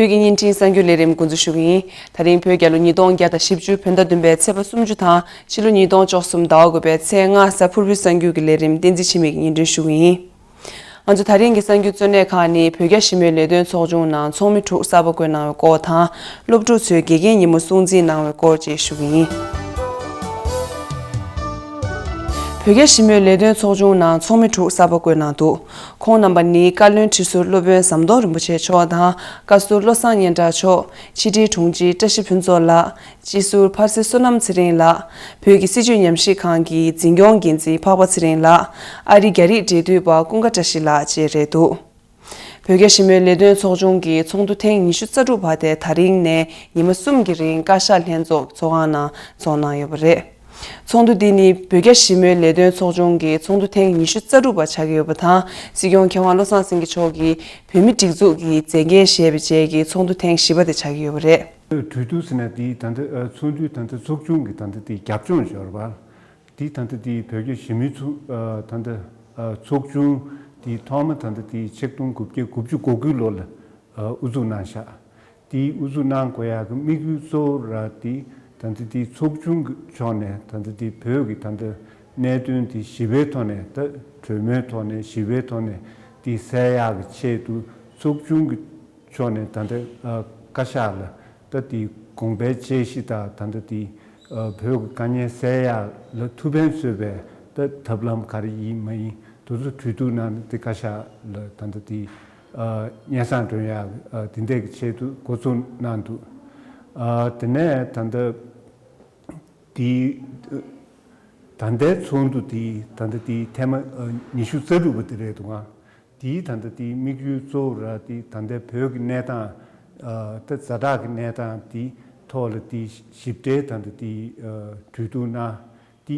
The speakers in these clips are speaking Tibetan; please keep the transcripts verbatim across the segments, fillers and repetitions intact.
བོད་ཀྱི་བརྙན་འཕྲིན་གསར་འགྱུར་ལས་རིམ་འགོ་འཛུགས་ཞུ་གི་ཡིན། ད་རིང་བོད་རྒྱལ་ལོ་ཉིས་སྟོང་བརྒྱ་དང་བཞི་བཅུ་བོད་ཟླ་བདུན་པའི་ཚེས་པ་སུམ་ཅུ་དང་ཕྱི་ལོ་ཉིས་སྟོང་བཅུ་གསུམ་ཟླ་བ་དགུ་པའི་ཚེས་ལྔ་གཟའ་ཕུར་བུའི་གསར་འགྱུར་གྱི་ལས་རིམ་བསྟན་འཛིན་འཆི་མེད་ཀྱིས་སྙན་སྒྲོན་ཞུ་གི་ཡིན། ང་ཚོ་ད་རིང་གི་གསར་འགྱུར་གཙོ་གནད་ཁག་ནི་བོད་རྒྱ་ཞི་མོལ་ལས་དོན་ཚོགས་ཆུང་ནང་ཚོགས་མི་དྲུག་གསར་པ་བསྐོས་གནང་བའི་སྐོར་དང་། སློབ་ཕྲུག་ཚོས་དགེ་རྒན་ཉིན་མོ་སྲུང་བརྩི་གནང་བའི་སྐོར་བཅས་ཞུ་གི་ཡིན། བོད་རྒྱ་ཞི་མོལ་ལས་དོན་ཚོགས་ཆུང་ནང་ཚོགས་མི་དྲུག་གསར་པ་བསྐོས་གནང་འདུག་ཁོང་རྣམ་པ་ནི་བཀའ་བློན་ཁྲི་ཟུར་སློབ་དཔོན་ཟམ་གདོང་རིན་པོ་ཆེ་མཆོག་དང་། བཀའ་ཟུར་བློ་བཟང་སྙན་གྲགས་མཆོག་ཕྱི་དྲིལ་དྲུང་ཆེ་བཀྲ་ཤིས་ཕུན་ཚོགས་ལགས། སྤྱི་ཟུར་ཕར་སེ་བསོད་ནམས་ཚེ་རིང་ལགས། བོད་ཀྱི་སྲིད་བྱུས་ཉམས་ཞིབ་ཁང་གི་འཛིན་སྐྱོང་འགན་འཛིན་འཕགས་པ་ཚེ་རིང་ལགས། ཨ་རི་རྒྱ་རིགས་འབྲེལ་མཐུད་པ་ཀུན་དགའ་བཀྲ་ཤིས་ལགས་བཅས་རེད་འདུག་བོད་རྒྱ་ཞི་མོལ་ལས་དོན་ཚོགས་ཆུང་གི་ཚོགས་འདུ་ཐེངས་ཉི་ཤུ་རྩ་དྲུག་པ་དེ་ད་རིང་ནས་ཉི་མ་གསུམ་གྱི་རིང་བཀའ་ཤག་ལྷན་ཚོགས་ཚོགས་ཁང་ནང་འཚོགས་གནང་ཡོད་པ་རེད། ཚོགས་འདུ་འདི་ནི་བོད་རྒྱ་ཞི་མོལ་ལས་དོན་ཚོགས་ཆུང་གི་ཚོགས་འདུ་ཐེངས་ཉི་ཤུ་རྩ་དྲུག་པ་ཆགས་ཀྱི་ཡོད་པ་དང་། སྲིད་སྐྱོང་མཁས་དབང་བློ་བཟང་སེང་གེ་མཆོག་གིས་བོད་མིའི་སྒྲིག་འཛུགས་ཀྱི་མཛད་འགན་བཞེས་པའི་རྗེས་ཀྱི་ཚོགས་འདུ་ཐེངས་བཞི་པ་དེ་ཆགས་ཀྱི་ཡོད་པ་རེད། གྲོས་བསྡུར་ཟེར་ན་དེའི་ད་ལྟ་ཚོགས་འདུའི་ད་ལྟ་ཚོགས་ཆུང་གི་ད་ལྟ་དེའི་རྒྱབ་ལྗོངས་ཤོར་བ། དེའི་ད་ལྟ་དེའི་བོད་རྒྱ་ཞི་མོལ་ཚོགས་ད་ལྟ་ཚོགས་ཆུང་དེའི་ཐོག་མ་ད་ལྟ་དེའི་ཆིག་སྟོང་དགུ་བརྒྱ་དགུ་བཅུ་གོ་དགུ་ལོ་ལ་དབུ་འཛུགས་གནང་ཤག་དེའི་དབུ་འཛུགས་གནང་དགོས་ཡག་གི་དམིགས་ཡུལ་གཙོ་བོ་ར་དེ་ད་ལྟ་དེའི་ཚོགས་ཆུང་གི་ཕྱོགས་ནས་ད་ལྟ་དེའི་བོད་ཀྱི་ད་ལྟ་གནད་དོན་དེ་ཞི་བའི་ཐོག་ནས་ད་གྲོས་མོལ་ཐོག་ནས་ཞི་བའི་ཐོག་ནས་དེ་སེལ་ཡག་གི་ཆེད་དུ་ཚོགས་ཆུང་གི་ཕྱོགས་ནས་ད་ལྟ་བཀའ་ཤག་ལ་ད་དེ་དགོངས་པའི་དཔྱད་གཞི་དང་ད་ལྟ་དེ་བོད་ཀྱི་དཀའ་ངལ་སེལ་ཡག་ལ་ཐུགས་ཕན་གསོས་པའི་ད་ཐབས་ལམ་ག་རེ་ཡིན་མ་ཡིན་དེ་ཚོ་གྲོས་བསྡུར་གནང་ནས་དེ་བཀའ་ཤག་ལ་ད་ལྟ་དེ་སྙན་སེང་སྒྲོན་ཡག་དེ་འདྲའི་གི་ཆེད་དུ་འགོ་ཚུགས་གནང་འདུག་དེ་ནས་ད་ལྟ་དེ་ད་ལྟའི་ཚོགས་འདུ་དེ་ད་ལྟ་དེ་ཐེངས་མ་ཉི་ཤུ་རྩ་དྲུག་པ་དེ་རེད་འདུག་ག་དེའི་ད་ལྟ་དེའི་དམིགས་ཡུལ་གཙོ་བོ་ར་དེ་ད་ལྟའི་བོད་ཀྱི་གནས་སྟངས་ད་ཛ་དྲག་གི་གནས་སྟངས་དེ་ཐོག་ལ་དེ་ཞིབ་ཕྲའི་ད་ལྟ་དེ་གྲོས་བསྡུར་གནང་དེ་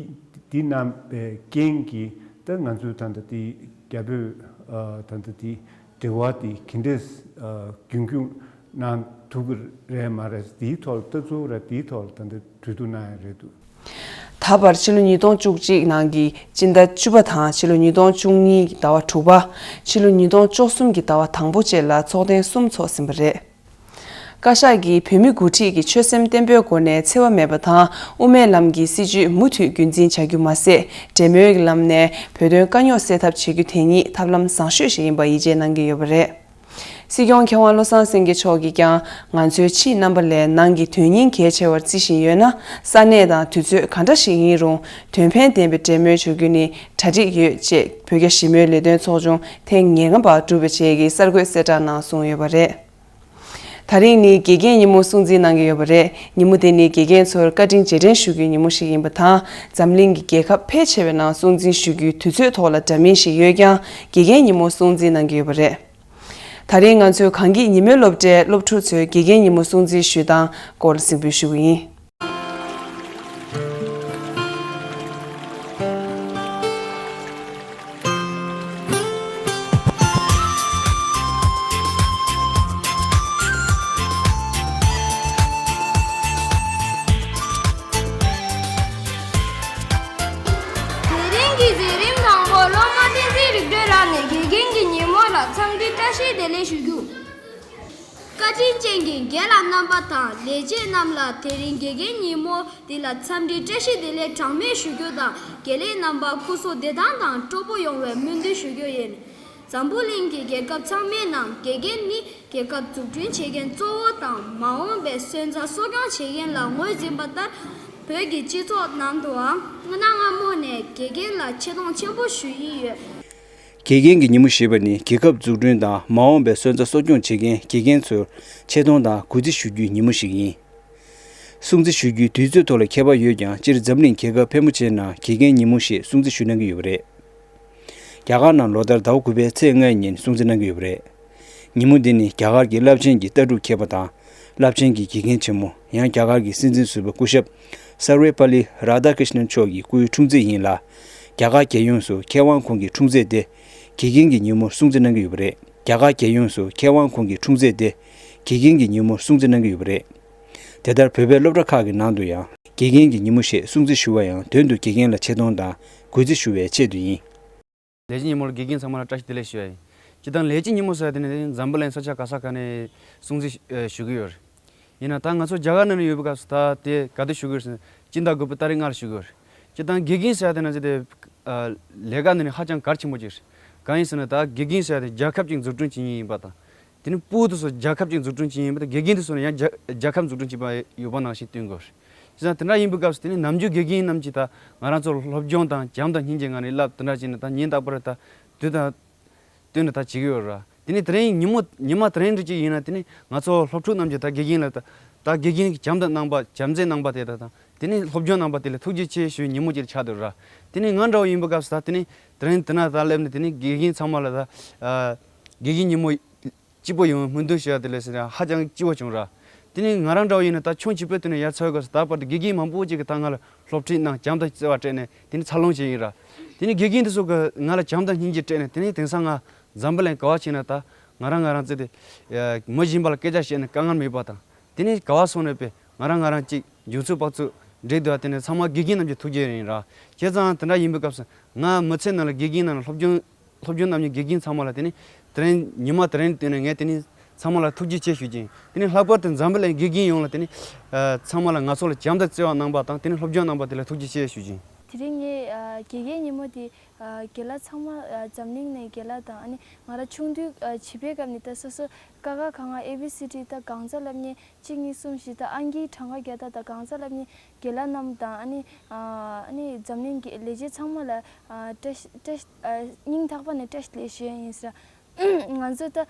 དེ་གནང་པའི་རྐྱེན་གྱིས་ད་ང་ཚོའི་ད་ལྟ་དེ་རྒྱ་བོད་ད་ལྟ་དེ་འབྲེལ་བ་དེ་ག་འདྲས་རྒྱུན་སྐྱོང་གནང་ཐུབ་ཀྱི་རེད་མ་རེད་དེའི་ཐོག་ལ་ད་གཙོ་བོ་ར་དེའི་ཐོག་ལ་ད་ལྟ་གྲོས་བསྡུར་གནང་ཡ་རེད་འདུག་ད་བར་ཕྱི་ལོ་ཉིས་སྟོང་བཅུ་གཅིག་ནང་གི་སྤྱི་ཟླ་བཅུ་པ་དང་ཕྱི་ལོ་ཉིས་སྟོང་བཅུ་གཉིས་ཀྱི་ཟླ་བ་དྲུག་པ། ཕྱི་ལོ་ཉིས་སྟོང་བཅུ་གསུམ་གྱི་ཟླ་བ་དང་པོ་བཅས་ལ་ཚོགས་ཐེངས་གསུམ་ཚོགས་ཟིན་པ་རེད། བཀའ་ཤག་གིས་བོད་མི་འགོ་ཁྲིད་ཀྱི་ཆོད་སེམས་བརྟན་པོའི་སྒོ་ནས་འཚེ་བ་མེད་པ་དང་དབུ་མའི་ལམ་གྱི་སྲིད་བྱུས་མུ་མཐུད་རྒྱུན་འཛིན་བྱ་རྒྱུ་མ་ཟད། འབྲེལ་མོལ་གྱི་ལམ་ནས་བོད་དོན་དཀའ་རྙོག་སེལ་ཐབས་བྱེད་རྒྱུ་དེ་ཉིད་ཐབས་ལམ་བཟང་ཤོས་ཤིག་ཡིན་པ་ཡིད་ཆེས་གནང་གི་ཡོད་པ་རེད། སྲིད་སྐྱོང་མཁས་དབང་བློ་བཟང་སེང་གེ་མཆོག་གིས་ཀྱང་ང་ཚོའི་ཕྱིའི་རྣམ་པ་ལས་ནང་གི་དོན་སྙིང་གལ་ཆེ་བར་བརྩི་བཞིན་ཡོད་ན། ས་གནས་དང་དུས་ཚོད་ག་འདྲ་ཞིག་ཡིན་རུང་དོན་ཕན་ལྡན་པའི་འབྲེལ་མོལ་བྱ་རྒྱུ་ནི་གྲ་སྒྲིག་ཡོད་ཅེས་བོད་རྒྱ་ཞི་མོལ་ལས་དོན་ཚོགས་ཆུང་ཐེངས་ཉེར་ལྔ་པ་གྲུབ་པའི་རྗེས་ཀྱི་གསར་འགོད་གསལ་བསྒྲགས་ནང་གསུངས་ཡོད་པ་རེད། ད་རིང་ནི་དགེ་རྒན་ཉིན་མོ་སྲུང་བརྩི་གནང་གི་ཡོད་པ་རེད། ཉིན་མོ་དེ་ནི་དགེ་རྒན་ཚོར་བཀའ་དྲིན་རྗེས་དྲན་ཞུ་རྒྱུའི་ཉིན་མོ་ཞིག་ཡིན་པ་དང་། འཛམ་གླིང་གི་རྒྱལ་ཁབ་ཕལ་ཆེ་བའི་ནང་སྲུང་བརྩི་ཞུ་རྒྱུའི་དུས་ཚོད་ཐོག་ལ་འདྲ་མིན་ཞིག་ཡོད་ཀྱང་། དགེ་རྒན་ཉིན་མོ་སྲུང་བརྩི་གནང་གི་ཡོད་པ་རེད། ད་རིང་ང་ཚོས་གངས་སྐྱིད་ཉིན་མོའི་སློབ་གྲྭའི་སློབ་ཕྲུག་ཚོས་དགེ་རྒན་ཉིན་མོ་སྲུང་བརྩི་ཞུས་སྟངས་སྐོར་གཟིགས་འབུལ་ཞུ་གི་ཡིན། དེ་རིང་གི་མཛད་རིམ་དང་པོ་སློབ་མ་བསྟན་འཛིན་རིག་སྒྲོན་ལགས་ནས་དགེ་རྒན་གྱི་ཉིན་མོ་ལ་འཚམས་འདྲི་བཀྲ་ཤིས་བདེ་ལེགས་ཞུ་རྒྱུ། བཀའ་དྲིན་ཅན་གྱི་རྒན་ལགས་རྣམ་པ་དང་ལས་བྱེད་རྣམས་ལ་དེ་རིང་དགེ་རྒན་ཉིན་མོ་འདི་ལ་འཚམས་འདྲི་བཀྲ་ཤིས་བདེ་ལེགས་གྲངས་མེད་ཞུ་རྒྱུ་དང་། དགེ་ལས་རྣམ་པ་སྐུ་གཟུགས་བདེ་ཐང་དང་སྤྲོ་པོ་ཡོང་བའི་སྨོན་འདུན་ཞུ་རྒྱུ་ཡིན། འཛམ་བུ་གླིང་གི་རྒྱལ་ཁབ་ཚང་མའི་ནང་དགེ་རྒན་ནི་རྒྱལ་ཁབ་འཛུགས་སྐྲུན་བྱེད་མཁན་གཙོ་བོ་དང་། མ་འོངས་པའི་སོན་རྩ་གསོ་སྐྱོང་བྱེད་མཁན་ལ་ངོས་འཛིན་པ་ལྟར། བོད་ཀྱི་སྤྱི་ཚོགས་ནང་དུའང་སྔ་ན་སྔ་མོ་ནས་དགེ་རྒན་ལ་ཆེ་མཐོང་ཆེན་པོ་ཞུ་ཡི་ཡོད། དགེ་རྒན་གྱི་ཉིན་མོ་ཞེས་པ་ནི་རྒྱལ་ཁབ་འཛུགས་སྐྲུན་དང་མ་འོངས་པའི་སོན་རྩ་གསོ་སྐྱོང་བྱེད་མཁན་དགེ་རྒན་ཚོར་ཆེ་མཐོང་དང་གུས་བརྩི་ཞུ་རྒྱུའི་ཉིན་མོ་ཞིག་ཡིན། སྲུང་བརྩི་ཞུ་རྒྱུའི་དུས་ཚོད་ཐོག་ལ་ཁྱད་པར་ཡོད་ཀྱང་། སྤྱིར་འཛམ་གླིང་རྒྱལ་ཁབ་ཕལ་མོ་ཆེའི་ནང་དགེ་རྒན་ཉིན་མོ་ཞེས་སྲུང་བརྩི་ཞུ་གནང་གི་ཡོད་པ་རེད། རྒྱ་གར་ནང་ལོ་ལྟར་ཟླ་བ་དགུ་པའི་ཚེས་ལྔའི་ཉིན་སྲུང་བརྩི་གནང་གི་ཡོད་པ་རེད། ཉིན་མོ་འདི་ནི་རྒྱ་གར་གྱི་རླབས་ཆེན་གྱི་ལྟ་གྲུབ་མཁས་པ་དང་། རླབས་ཆེན་གྱི་དགེ་རྒན་ཆེན་མོ། ཡང་རྒྱ་གར་གྱི་སྲིད་འཛིན་ཟུར་པ་སྐུ་ཞབས་Sarvepalli Radhakrishnan་མཆོག་གི་སྐུའི་འཁྲུངས་ཚེས་ཡིན་ལ། རྒྱ་གར་རྒྱལ་ཡོངས་སུ་མཁས་དབང་ཁོང་གི་འཁྲུངས་ཚེས་དེ་དགེ་རྒན་གྱི་ཉིན་མོར་སྲུང་བརྩི་གནང་གི་ཡོད་པ་རེད། རྒྱ་གར་རྒྱལ་ཡོངས་སུ་མཁས་དབང་ཁོང་གི་འཁྲུངས་ཚེས་དེ་དགེ་རྒན་གྱི་ཉིན་མོར་སྲུང་བརྩི་གནང་གི་ཡོད་པ་རེད། དེ་ལྟར་བོད་པའི་སློབ་གྲྭ་ཁག་གི་ནང་དུ་ཡང་དགེ་རྒན་གྱི་ཉིན་མོ་ཞེས་སྲུང་བརྩི་ཞུ་བ་ཡང་དོན་དུ་དགེ་རྒན་ལ་ཆེ་མཐོང་དང་གུས་བརྩི་ཞུ་བའི་ཆེད་དུ་ཡིན། ལས་བྱེད་ཉིན་མོར་དགེ་རྒན་ཚང་མ་ལ་བཀྲ་ཤིས་བདེ་ལེགས་ཞུ་ཡ་ཡིན། སྤྱིར་བཏང་ལས་བྱེད་ཉིན་མོ་ཟེར་ཡ་དེ་ནི་འཛམ་བུ་གླིང་ས་ཆ་ག་ས་ག་ནས་སྲུང་བརྩི་ཞུ་གི་ཡོད་རེད། ཡིན་ན་ད་ང་ཚོ་རྒྱ་གར་ནང་ནས་ཡོད་པའི་སྐབས་སུ་ད་དེ་ག་དུས་ཞུ་གི་ཡོད་ཟེར་ན་སྤྱི་ཟླ་དགུ་པའི་ཏ་རིག་ལྔ་ལ་ཞུ་གི་ཡོད་རེད། སྤྱིར་བཏང་དགེ་རྒན་ཟེར་ཡ་དེ་ན་ཚེ་དེ་ལས་ཀ་ནང་ནས་ཧ་ཅང་གལ་ཆེན་པོ་ཅིག་རེད། གང་ཡིན་ཟེར་ན་ད་དགེ་རྒན་ཟེར་ཡ་དེ་རྒྱལ་ཁབ་ཅིག་འཛུགས་སྐྲུན་བྱེད་མཁན་ཡིན་པ་དང་། དེ་ནི་ཕྲུ་གུ་དེ་ཚོ་རྒྱལ་ཁབ་ཅིག་འཛུགས་སྐྲུན་བྱེད་མཁན་ཡིན་པ་དང་དགེ་རྒན་དེ་ཚོ་ནི་ཡང་རྒྱལ་རྒྱལ་ཁབ་འཛུགས་སྐྲུན་བྱེད་པ་ཡོད་པ་ནང་བཞིན་སྟོན་དགོས་རེད། བྱས་ཙང་དེ་འདྲ་ཡིན་པའི་སྐབས་སུ་དེ་ནི་ནམ་རྒྱུན་དགེ་རྒན་རྣམས་ཀྱིས་ད་ང་རང་ཚོར་སློབ་སྦྱོང་དང་བྱམས་དང་སྙིང་རྗེ་ངང་ནས་བསླབ་དེ་འདྲ་བྱས་ནས་ད་ཉིན་རྟག་པར་ད་དུས་དང་བསྟུན་ནས་ད་བྱེད་ཀྱི་ཡོད་ར། དེ་ནི་དེ་རིང་ཉིན་མོ་ཉི་མ་དེ་རིང་འདྲ་ཅིག་ཡིན་ན་དེ་ནི་ང་ཚོ་སློབ་ཕྲུག་རྣམས་ཀྱིས་ད་དགེ་རྒན་ལ་ད་ད་དགེ་རྒན་གྱིས་བྱམས་དང་གནང་པ་བྱམས་བརྩེ་གནང་པ་དེ་ད་དང་དེ་ནི་སློབ་སྦྱོང་གནང་པ་དེ་ལ་ཐུགས་རྗེ་ཆེ་ཞུའི་ཉིན་མོ་ཅིག་ཆགས་འདུག་ར། དེ་ནི་ང་འདྲ་བོ་ཡིན་པའི་སྐབས་སུ་ད་དེ་ནི་དེ་རིང་དེ་ན་ད་སླེབས་ནས་དེ་ནི་དགེ་རྒན་ཚང་མ་ལ་ད་དགེ་རྒན་ཉིན་མོ་སྐྱིད་པོ་ཡོང་སྨོན་འདུན་ཞུ་ཡ་དེ་ལས་ཟེར་ཡ་ཧ་ཅང་སྐྱིད་པོ་བྱུང་ར། དེ་ནི་ང་རང་འདྲ་བོ་ཡིན་ན་ད་ཆུང་བྱིས་པའི་དུས་ནས་ཡར་འཚོལ་དགོས་སུ་ད་བར་དུ་དགེ་རྒན་མང་པོ་ཅིག་གིས་ད་ང་ལ་སློབ་ཁྲིད་གནང་བྱམས་དང་བརྩེ་བ་སྤྲད་ནས་དེ་ནི་འཚར་ལོངས་བྱས་ཡིན་ར། དེ་ནི་དགེ་རྒན་དེ་ཚོ་གིས་ང་ལ་བྱམས་དང་སྙིང་རྗེ་སྤྲད་ནས་དེ་ནི་དེང་སང་ང་འཛམ་བུ་གླིང་ག་བ་ཕྱིན་ན་ད་ང་རང་ང་རང་བརྩེ་སྟེ་མི་གཞན་པ་ལ་སྐད་ཆ་བཤད་ནས་དཀའ་ངལ་མེད་པ་དང་དེ་ནི་ག་བ་སོང་ནས་པས་ང་རང་ང་རང་གཅིག་འཇུ་ཚུགས་པགས་ཚུགས་འགྲིག་འདུག་ཨ། དེ་ནི་ཚང་མ་དགེ་རྒན་རྣམས་ཀྱི་ཐུགས་རྗེ་ཡིན་ར། བྱས་ཙང་དེ་འདྲ་ཡིན་པའི་སྐབས་སུ་ང་མི་ཚེ་ནང་ལ་དགེ་རྒན་རྣམས་ལ་སློབ་སྦྱོང་སློབ་སྦྱོང་གནང་མཁན་དགེ་རྒན་ཚང་མ་ལ་དེ་ནི་དེ་རིང་ཉི་མ་དེ་རིང་བསྟུན་ནས་ངས་དེ་ནི་ཚང་མ་ལ་ཐུགས་རྗེ་ཆེ་ཞུ་རྒྱུ་ཡིན། དེ་ནི་ལྷག་པར་དུ་འཛམ་བུ་གླིང་དགེ་རྒན་ཡོངས་ལ་དེ་ནི་ཚང་མ་ལ་ང་ཚོ་ལ་བྱམས་དང་བརྩེ་བ་གནང་པ་དང་དེ་ནི་སློབ་སྦྱོང་གནང་པ་དེ་ལ་ཐུགས་རྗེ་ཆེ་ཞུ་རྒྱུ་ཡིན། དེ་རིང་ངས་དགེ་རྒན་ཉིན་མོ་དེ་རྒན་ལགས་ཚང་མ་འཛམ་གླིང་ནས་རྒན་ལགས་དང་ཨ་ནི་ང་རང་ཆུང་དུས་བྱིས་པའི་སྐབས་ནས་ད་སོ་སོ་ཀ་ཁ་ག་ང་ཨེ་བི་སི་ཌི་ད་གང་ཚ་ལབ་མཁན་གཅིག་གཉིས་གསུམ་བཞི་ད་ཨང་ཀིའི་གྲངས་ཀ་རྒྱག་ད་ད་གང་ཚ་ལབ་མཁན་རྒན་ལགས་རྣམས་དང་ཨ་ནི་ཨ་ནི་འཛམ་གླིང་གི་ལས་བྱེད་ཚང་མ་ལ་བཀྲ་ཤིས་བཀྲ་ཤིས་སྙིང་ཐག་པ་ནས་བཀྲ་ཤིས་བདེ་ལེགས་ཞུ་ཡ་ཡིན་ཟེར། ང་ཚོ་ད་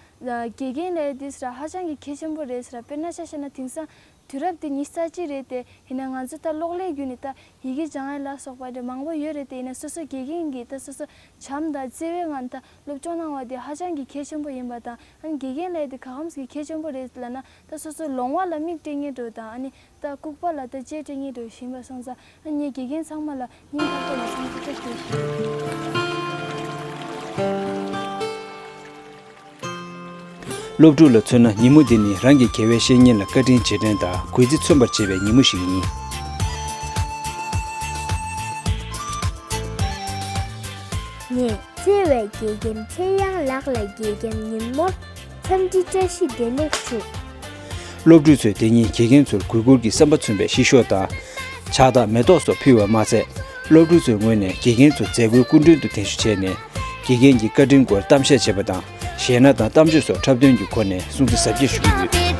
དགེ་རྒན་ལས་དེ་ཟེར་ཧ་ཅང་གི་གལ་ཆེན་པོ་རེད་ཟེར། དཔེར་ན་ཆ་བཞག་ན་དེང་སང་དུས་རབས་དེ་ཉི་ཤུ་རྩ་གཅིག་རེད་དེ་ཡིན་ན་ང་ཚོ་ད་གློག་ཀླད་བརྒྱུད་ནས་ད་ཡི་གེ་སྦྱང་ཡ་ལ་སོགས་པ་རེད་མང་པོ་ཡོད་རེད་དེ་ཡིན་ན་སོ་སོ་དགེ་རྒན་གྱིས་ད་སོ་སོ་བྱམས་དང་བརྩེ་བའི་ངང་ད་སློབ་སྦྱོང་གནང་བ་དེ་ཧ་ཅང་གི་གལ་ཆེན་པོ་ཡིན་པ་དང་ཨ་ནི་དགེ་རྒན་ལས་དེ་ག་གམ་གི་གལ་ཆེན་པོ་རེད་ལབ་ན་ད་སོ་སོའི་ལོང་བ་ལ་མིག་སྤྲད་མཁན་འདྲ་དང་ཨ་ནི་ད་ལྐུགས་པ་ལ་ད་ལྕེ་སྤྲད་མཁན་འདྲ་ཞིག་ཡིན་པ་སོང་ཙང་ཨ་ནི་དགེ་རྒན་ཚང་མ་ལ་སྙིང་ཐག་པ་ནས་བསམ་ཚུལ་བཀྲ་ཤིས་བདེ་ལེགས་ཞུ། སློབ་ཕྲུག་ལ་མཚོན་ན་ཉིན་མོ་འདི་ནི་རང་གི་དགེ་བའི་བཤེས་གཉེན་ལ་བཀའ་དྲིན་རྗེས་དྲན་དང་གུས་བརྩི་མཚོན་པར་བྱེད་པའི་ཉིན་མོ་ཞིག་ཡིན། ངས་བརྩེ་བའི་དགེ་རྒན་ཚེ་དབྱངས་ལགས་ལ་དགེ་རྒན་ཉིན་མོར་འཚམས་འདྲི་བཀྲ་ཤིས་བདེ་ལེགས་ཞུ། སློབ་ཕྲུག་ཚོས་དེ་ཉིན་དགེ་རྒན་ཚོར་གུས་བཀུར་གྱི་བསམ་པ་མཚོན་པའི་ཤིས་ཤོག་དང་། ཕྱག་རྟགས་མེ་ཏོག་སོགས་ཕུལ་བ་མ་ཟད། སློབ་ཕྲུག་ཚོའི་ངོས་ནས་དགེ་རྒན་ཚོ་མཛད་སྒོའི་སྐུ་མགྲོན་དུ་གདན་ཞུ་བྱས་ནས། དགེ་རྒན་གྱི་བཀའ་དྲིན་སྐོར་གཏམ་བཤད་བྱས་པ་དང་། གཞས་སྣ་དང་གཏམ་བརྗོད་སོགས་འཁྲབ་སྟོན་གྱི་སྒོ་ནས་སྲུང་བརྩི་གཟབ་རྒྱས་ཞུ་གི་ཡོད།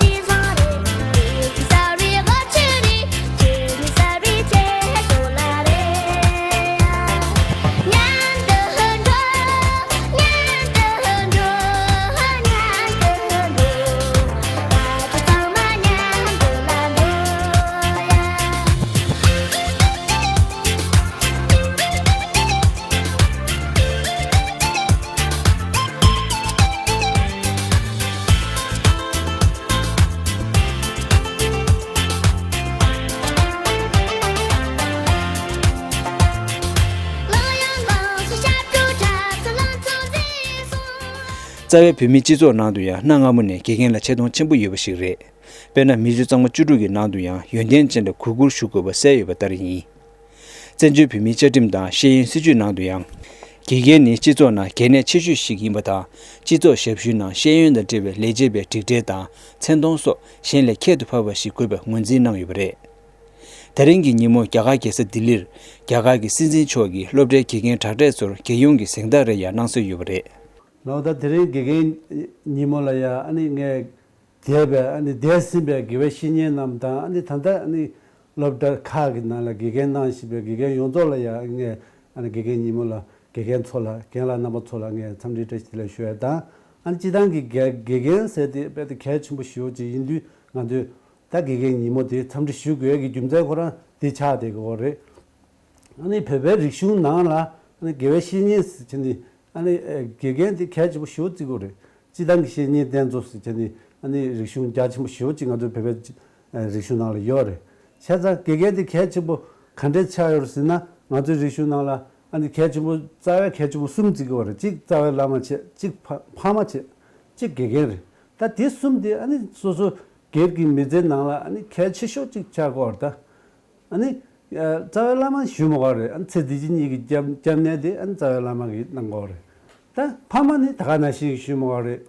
རྩ་བའི་བོད་མིའི་སྤྱི་ཚོགས་ནང་དུ་ཡང་གནའ་སྔ་མོ་ནས་དགེ་རྒན་ལ་ཆེ་མཐོང་ཆེན་པོ་ཡོད་པ་ཞིག་རེད། དཔེར་ན་མི་རབས་གཙང་མ་བཅུ་དྲུག་གི་ནང་དུ་ཡང་ཡོན་ཏན་ཅན་ལ་གུས་བཀུར་ཞུ་དགོས་པ་གསལ་ཡོད་པ་ལྟར་ཡིན། བཙན་བྱོལ་བོད་མིའི་བཅའ་ཁྲིམས་དང་ཤེས་ཡོན་སྲིད་བྱུས་ནང་དུ་ཡང་། དགེ་རྒན་ནི་སྤྱི་ཚོགས་ནང་གལ་གནད་ཆེ་ཤོས་ཤིག་ཡིན་པ་དང་། སྤྱི་ཚོགས་ཞབས་ཞུའི་ནང་ཤེས་ཡོན་དང་འབྲེལ་བའི་ལས་བྱེད་པའི་སྒྲིག་ཁྲལ་དང་མཚན་མཐོང་སོགས་གཞན་ལས་ཁྱད་དུ་འཕགས་པ་ཞིག་དགོས་པའི་ངོས་འཛིན་གནང་ཡོད་པ་རེད། དེ་རིང་གི་ཉིན་མོ་རྒྱ་གར་རྒྱལ་ས་ལྡི་ལིར། རྒྱ་གར་གྱི་སྲིད་འཛིན་མཆོག་གིས་སློབ་གྲྭའི་དགེ་རྒན་དྲག་གྲས་ཚོར་རྒྱལ་ཡོངས་ཀྱི་གཟེངས་རྟགས་རེ་ཡང་གནང་སྲོལ་ཡོད་པ་རེད། ལགས་ད་དེ་རིང་དགེ་རྒན་ཉིན་མོ་ལ་ཡང་ཨ་ནི་ངས་འདས་པའི་ཨ་ནི་འདས་ཟིན་པའི་དགེ་བའི་བཤེས་གཉེན་རྣམས་དང་ཨ་ནི་ད་ལྟ་ཨ་ནི་སློབ་གྲྭ་ཁག་གི་ནང་ལ་དགེ་རྒན་གནང་བཞིན་པའི་དགེ་རྒན་ཡོངས་རྫོགས་ལ་ཡང་ངས་ཨ་ནི་དགེ་རྒན་ཉིན་མོ་ལ་དགེ་རྒན་ཚོ་ལ་རྒན་ལགས་རྣམ་པ་ཚོ་ལ་ངས་འཚམས་འདྲི་བཀྲ་ཤིས་བདེ་ལེགས་ཞུ་ཡ་དང་ཨ་ནི་སྤྱི་བཏང་གི་དགེ་དགེ་རྒན་ཟེར་དེ་དཔེ་དེ་གལ་ཆེན་པོ་ཞེ་པོ་ཅིག་ཡིན་དུས་ང་ཚོས། ད་དགེ་རྒན་ཉིན་མོ་དེ་འཚམས་འདྲི་ཞུ་དགོས་ཀྱི་རྒྱུ་མཚན་ཁོ་རང་འདི་ཆགས་བསྡད་ཀྱི་ཡོད་རེད། ཨ་ནི་བོད་པའི་རིག་གཞུང་ནང་ལ་ཨ་ནི་དགེ་བའི་བཤེས་གཉེན་ཟེར་བྱས་ནས་ཨ་ནི་དགེ་རྒན་དེ་གལ་ཆེན་པོ་ཞེ་པོ་བརྩི་གི་ཡོད་རེད། སྤྱིར་བཏང་གི་བཤེས་གཉེན་བསྟེན་ཚོ་ཟེར་བྱས་ནས་ཨ་ནི་རིག་གཞུང་རྒྱ་ཆེན་པོ་ཞེ་པོ་ཅིག་ང་ཚོའི་བོད་པའི་རིག་གཞུང་ནང་ལ་ཡོད་རེད། བྱས་ཙང་དགེ་རྒན་དེ་གལ་ཆེན་པོ་ག་འདྲས་ཆགས་ཡོད་རེད་ཟེར་ན་ང་ཚོའི་རིག་གཞུང་ནང་ལ་ཨ་ནི་གལ་ཆེན་པོ་རྩ་བའི་གལ་ཆེན་པོ་གསུམ་བརྩི་གི་ཡོད་རེད། གཅིག་རྩ་བའི་བླ་མ་བྱས། གཅིག་ཕ་ཕ་མ་བྱས། གཅིག་དགེ་རྒན་རེད། ད་དེ་གསུམ་དེ་ཨ་ནི་སོ་སོ། སྒེར་གྱི་མི་ཚེའི་ནང་ལ་ཨ་ནི་གལ་ཆེ་ཤོས་གཅིག་ཆགས་ཀྱི་ཡོད་རེད་ད། ཨ་ནི་རྩ་བའི་བླ་མ་ཞུ་མི་དགོས་རེད། ཨ་ནི་ཚེ་འདི་ཕྱི་གཉིས་ཀྱི་སྐྱབས་སྐྱབས་གནས་དེ་ཨ་ནི་རྩ་བའི་བླ་མ་གིས་གནང་དགོས་རེད། ད་ཕ་མ་ནི་ད་ག་ནང་བཞིན་ཞུས་མོ་བ་རེད།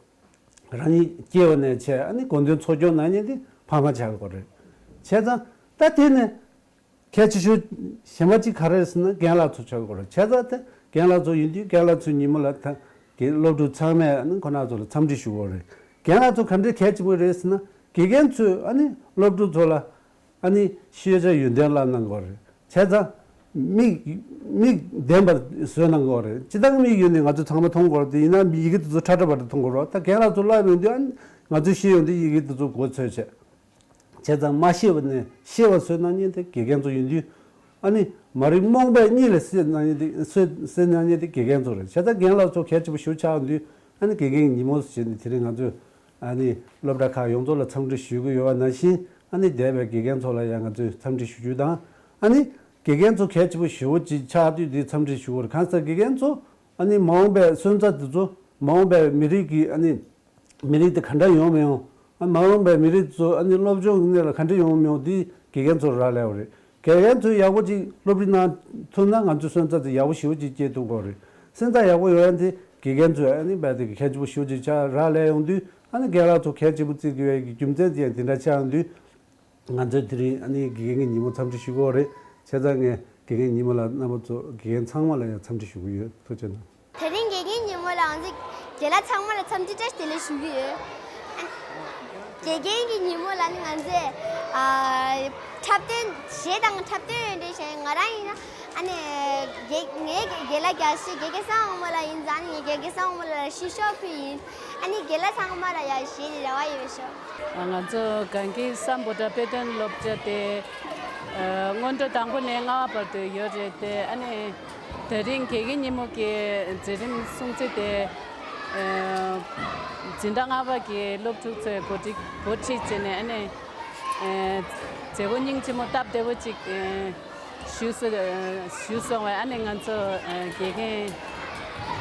རང་ཉིད་སྐྱེས་པ་ནས་བྱས་ཨ་ནི་དགོན་སྡེ་འཚོ་སྐྱོང་གནང་མཁན་དེ་ཕ་མ་ཆགས་དགོས་རེད། བྱས་ཙང་ད་དེ་ནས་གལ་ཆེ་ཤོས་གཞན་པ་གཅིག་ག་རེ་རེད་ཟེར་ན་རྒན་ལགས་ཚོ་ཆགས་དགོས་རེད། བྱས་ཙང་ད་རྒན་ལགས་ཚོ་ཡིན་དུས་རྒན་ལགས་ཚོའི་ཉིན་མོ་ལ་ད་དགེ་སློབ་ཕྲུག་ཚང་མས་ཨ་ནི་ཁོ་ན་ཚོ་ལ་འཚམས་འདྲི་ཞུ་དགོས་རེད། རྒན་ལགས་ཚོ་ག་འདྲའི་གལ་ཆེན་པོ་རེད་ཟེར་ན་དགེ་རྒན་ཚོས་ཨ་ནི་སློབ་ཕྲུག་ཚོ་ལ་ཨ་ནི་ཤེས་བྱ་ཡོན་ཏན་བསླབ་གནང་དགོས་རེད། བྱས་ཙང་མིག་མིག་ལྡན་པ་བཟོས་གནང་དགོས་རེད། སྤྱིར་བཏང་མིག་ཡོད་ནས་ང་ཚོས་ཚང་མ་མཐོང་དགོས་རེད། དེ་ཡིན་ན་མི་ཡི་གེ་དེ་ཚོ་ཁྲ་ཁྲ་བར་དུ་མཐོང་དགོས་རེད། ད་རྒན་ལགས་ཚོ་བསླབ་ཡོང་དུས་ཨ་ནི་ང་ཚོས་ཤེས་ཡོང་དུས་ཡི་གེ་དེ་ཚོ་མགོ་ཚོས་བྱས། བྱས་ཙང་མ་ཤེས་པ་ནས་ཤེས་པ་བཟོས་གནང་མཁན་དེ་དགེ་རྒན་ཚོ་ཡིན་དུས། ཨ་ནི་མ་རིག་རྨོངས་པས་གཉིད་ལས་སད་གནང་མཁན་དེ་སད་སད་གནང་མཁན་དེ་དགེ་རྒན་ཚོ་རེད། བྱས་ཙང་རྒན་ལགས་ཚོ་གལ་ཆེན་པོ་ཞེ་པོ་ཆགས་ཡོང་དུས་ཨ་ནི་དགེ་རྒན་གྱི་ཉིན་མོ་ཟེར་ནས་དེ་རིང་ང་ཚོས་ཨ་ནི་སློབ་གྲྭ་ཁག་ཡོངས་རྫོགས་ལ་འཚམས་འདྲི་ཞུ་གི་ཡོད་པ་ནང་བཞིན་ཨ་ནི་འདས་པའི་དགེ་རྒན་ཚོ་ལ་ཡང་ང་ཚོས་འཚམས་འདྲི་ཞུ་རྒྱུ་དང་། ཨ་ནི་དགེ་རྒན་ཚོ་གལ་ཆེན་པོ་ཞེ་པོ་ཅིག་ཆགས་དུས་དེ་འཚམས་འདྲི་ཞུ་དགོས་རེད། གང་ཟེར་དགེ་རྒན་ཚོ་ཨ་ནི་མ་འོངས་པའི་སོན་རྩ་དེ་ཚོ་མ་འོངས་པའི་མི་རིགས་ཀྱི་ཨ་ནི་མི་རིགས་དེ་ག་འདྲ་ཡོང་མི་ཡོང་། ཨ་མ་འོངས་པའི་མི་རིགས་ཚོ་ཨ་ནི་སློབ་སྦྱོང་གི་གནས་ལ་ག་འདྲ་ཡོང་མི་ཡོང་དེ་དགེ་རྒན་ཚོར་རག་ལས་པ་རེད། དགེ་རྒན་ཚོས་ཡག་པོ་ཅིག་སློབ་ཁྲིད་གནང་ཐུབ་ན་ང་ཚོའི་སོན་རྩ་དེ་ཡག་པོ་ཞེ་པོ་ཅིག་སྐྱེས་ཐུབ་ཀྱི་རེད། སོན་རྩ་ཡག་པོ་ཡོང་ཡ་དེ་དགེ་རྒན་ཚོས་ཨ་ནི་རྦད་དེ་གལ་ཆེན་པོ་ཞེ་པོ་ཅིག་ཆགས་རག་ལས་ཡོང་དུས་ཨ་ནི་རྒན་ལགས་ཚོ་གལ་ཆེན་པོ་བརྩི་དགོས་པའི་རྒྱུ་མཚན་དེ་ཡང་དེ་འདྲ་ཆགས་ཡོང་དུས། ང་ཚོས་དེ་རིང་ཨ་ནི་དགེ་རྒན་གྱི་ཉིན་མོ་འཚམས་འདྲི་ཞུ་གི་ཡོད་རེད། བྱས་ཙང་ངས་དགེ་རྒན་ཉིན་མོ་ལ་རྣམ་པ་ཚོ་དགེ་རྒན་ཚང་མ་ལ་ཡང་འཚམས་འདྲི་ཞུ་གི་ཡོད། ཐུགས་རྗེ་གནང་། དེ་རིང་དགེ་རྒན་ཉིན་མོ་ལ་ང་ཚོས་རྒན་ལགས་ཚང་མ་ལ་འཚམས་འདྲི་བཀྲ་ཤིས་བདེ་ལེགས་ཞུ་གི་ཡོད། ཨ་དགེ་རྒན་གྱི་ཉིན་མོ་ལ་ནི་ང་ཚོས་ཨ་འཁྲབ་སྟོན་གཞས་དང་འཁྲབ་སྟོན་རེ་འདྲ་བྱས། ང་རང་ཡིན་ན་ཨ་ནི་དགེ་ངའི་དགེ་ལགས་རྒྱལ་སྲས་དགེ་རྒན་སངས་དབང་མོ་ལགས་ཡིན་ཙང་ནི་ངས་དགེ་རྒན་སངས་དབང་མོ་ལགས་ལ་ཞུ་ཤོག་ཕུལ་ཡིན། ཨ་ནི་རྒན་ལགས་ཚང་མ་ལ་ཡང་གཞས་ཀྱི་རེ་བ་ཡོད་ཤོག་ང་ཚོ་གངས་སྐྱིད་སམ་བྷོ་ཊ་དཔེ་སྟོན་སློབ་གྲྭ་དེ་ཨ་སྔོན་འགྲོ་དང་པོ་ནས་ལྔ་པ་བར་དུ་ཡོད་རེད་དེ། ཨ་ནི་དེ་རིང་དགེ་རྒན་ཉིན་མོ་གི་མཛད་རིམ་སྲུང་བརྩི་དེ་ཨ་འཛིན་གྲྭ་ལྔ་པ་གི་སློབ་ཕྲུག་ཚོས་གོ་སྒྲིག་གོ་སྒྲིག་བྱས་ནས། ཨ་ནི་ཨ་མཛད་སྒོ་སྙིང་རྗེ་མོ་སྟབས་བདེ་པོ་ཅིག་ཨ་ཞུས་སོ། ཞུས་སོང་བས། ཨ་ནི་ང་ཚོ་ཨ་དགེ་རྒན་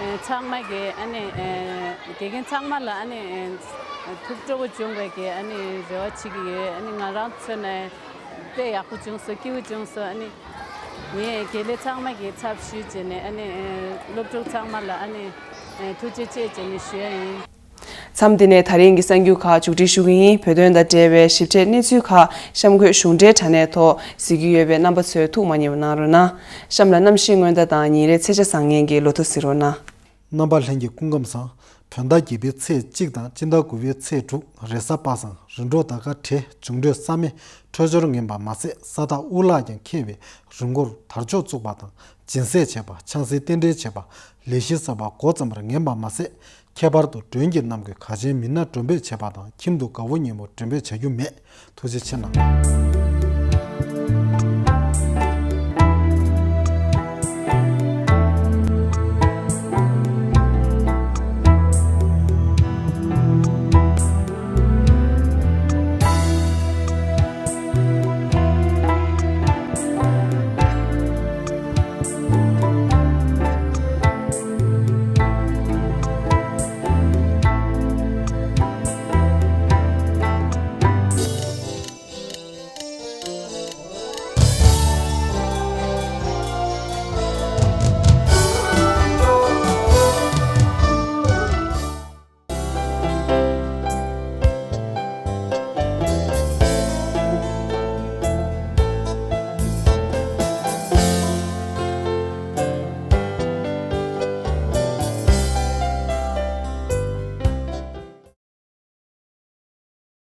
ཨ་ཚང་མ་གི་ཨ་ནི་ཨ་དགེ་རྒན་ཚང་མ་ལ་ཨ་ནི་ཨ་ཐུགས་སྤྲོ་བོ་བྱུང་བའི་གི་ཨ་ནི་རེ་བ་བྱེད་ཀྱི་ཡོད། ཨ་ནི་ང་རང་མཚོན་ན་དཔེ་ཡག་པོ་བྱུང་སོང་། སྐྱིད་པོ་བྱུང་སོང་། ཨ་ནི་ངས་དགེ་ལས་ཚང་མ་གི་ཚབ་ཞུས་བྱས་ནས་ཨ་ནི་ཨ་སློབ་ཕྲུག་ཚང་མ་ལ་ཨ་ནི་ཨ་ཐུགས་རྗེ་ཆེ་བྱས་ནས་ཞུ་ཡ་ཡིན། མཚམས་འདི་ནས་ད་རིང་གི་གསར་འགྱུར་ཁག་མཇུག་སྒྲིལ་ཞུ་གི་ཡིན། བོད་དོན་དང་འབྲེལ་བའི་ཞིབ་ཕྲའི་གནས་ཚུལ་ཁག་གཤམ་འཁོད་གཞུང་འབྲེལ་དྲ་གནས་ཐོག་གཟིགས་ཀྱི་ཡོད་པས། རྣམ་པ་ཚོས་ཐུགས་མ་མཉེས་པ་གནང་རོགས་གནང་། གཤམ་ལ་གནམ་གཤིས་སྔོན་བརྡ་དང་ཉིན་རེའི་ཚེས་ཆ་བཟང་ངན་གྱི་ལོ་ཐོ་གཟིགས་རོགས་གནང་། རྣམ་པ་ལྷན་རྒྱས་སྐུ་ཁམས་བཟང་། བོད་ཟླ་བརྒྱད་པའི་ཚེས་གཅིག་དང་སྤྱི་ཟླ་དགུ་པའི་ཚེས་དྲུག་རེས་གཟའ་པ་སངས། རིམ་གྲོ་ཟླ་སྐར་བགྲེས། འབྱུང་འཕྲོད་ས་མེ། འཕྲོད་སྦྱོར་ངན་པ་མ་ཟད་ས་རྟགས་དབུ་ལག་ཀྱང་ཁེངས་པས་རིམས་འགོག་དར་ལྕོག་བཙུགས་པ་དང་། སྦྱིན་སྲེག་བྱེད་པ། ཆང་སའི་རྟེན་འབྲེལ་བྱེད་པ། ལས་གཞི་གསར་པ་འགོ་བརྩམས་པར་ངན་པ་མ་ཟད། ཁྱད་པར་དུ་མགྲོན་གྱི་རྣམ་ཀུན་གལ་ཆེན་མི་སྣ་མགྲོན་འབོད་བྱེད་པ་དང་ཁྱིམ་དུ་དགའ་བོ་ཉེ་བོ་མགྲོན་འབོད་བྱ་རྒྱུ་མེད། ཐུགས་རྗེ་ཆེ་གནང་།